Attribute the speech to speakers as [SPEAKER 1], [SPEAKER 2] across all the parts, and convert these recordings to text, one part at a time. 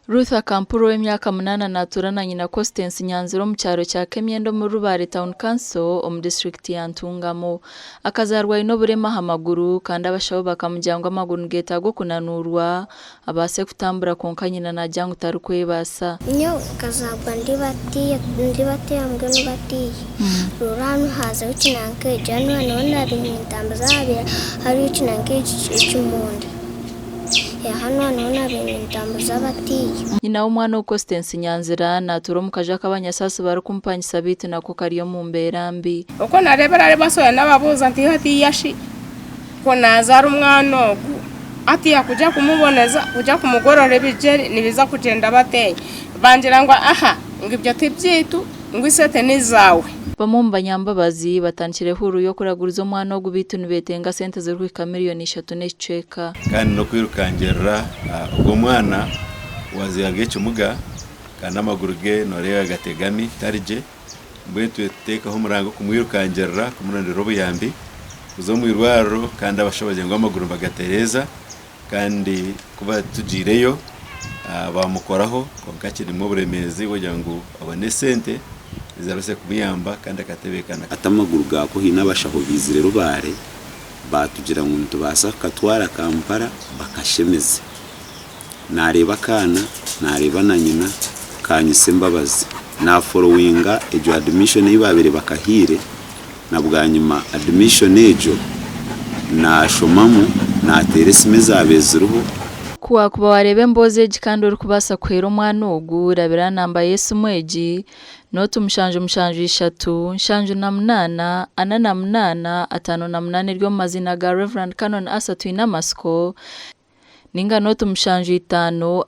[SPEAKER 1] Ruth Akampurra ow'emyaka munaana naatuura na nyina Constance Nyanzira omu kyaro kya Kemyenda omuri Rubare Town Council omu disiturikiti ya Ntungamo. Akazaarwa aine oburema aha maguru kandi abashaho bakamugira ngu amaguru nigetaaga okunanuurwa abaase kutambura kwonka nyina naagira ngu tarikwebaasa.
[SPEAKER 2] Nyowe nkazaarwa ndi batiiya ndi batiiya mbwenu batiiya reero hanu haazaho ekinanka eki hanu niho naabaire nintambuza haabaire hariho ekinanka eki ekimunda hanu niho naabaire nintambuza batiiya.
[SPEAKER 1] Nyina w'omwana ogu Constance Nyanzira naatuura omu kaju aku abanyasaasi barikumupangisa beitu nako kari omu mbeera mbi.
[SPEAKER 3] Okwo nareebera ari basoya nababuuza nti hatiiya shi ku nazaara omwana ogu hatiiya kuja kumuboneza kuja kumugorora ebigyere nibiza kugyenda bata? Bangira ngu aha ngu ebyo tibyaitu ngu esente nezaawe.
[SPEAKER 1] Bamwe omu banyambabazi batandikire ehuuru y'okuraguriza omwana ogu beitu nibetenga sente zirikuhika miriyoni ishatu n'ekicweka.
[SPEAKER 4] Kandi n'okwirukangirira ogwo mwana owaazairwe ari ekimuga kandi amaguru ge nooreeba gategami tari gye, mbwenu itwe tuteekaho omuranga kumwirukangirira kumurondera obuyambi kuza omu irwariro kandi abashaho bagira ngu amaguru nibagatereeza kandi ku batugiireyo baamukoraho kwonka kirimu oburemeezi bw'okugira ngu abone esente ezirabaasa kumuyamba kandi akatebeekana.
[SPEAKER 5] Hati amaguru gaako haine abashaho baizire Rubare baatugira ngu nitubaasa kukatwara Kampala bakashemeze. Naareeba akaana, naareeba na nyina, kaanyitsa embabazi. Naaforowinga egyo admission ei baabaire bakahaire, na bwanyima admission egyo naashomamu, naateera esimu ezaabaire ziriho.
[SPEAKER 1] Ku waakuba waareeba emboozi egi kandi orikubaasa kuhwera omwana ogu, rabira aha namba y'esimu egi, nooti 773, 78, 48, 58 eri omu maziina ga Rev. Canon Asa Twinamatsiko, Nainga nooti 7,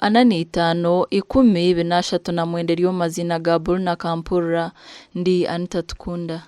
[SPEAKER 1] 45, 10, 439 eri omu maziina ga Burna Kampurra. Ndi Anita Tukunda.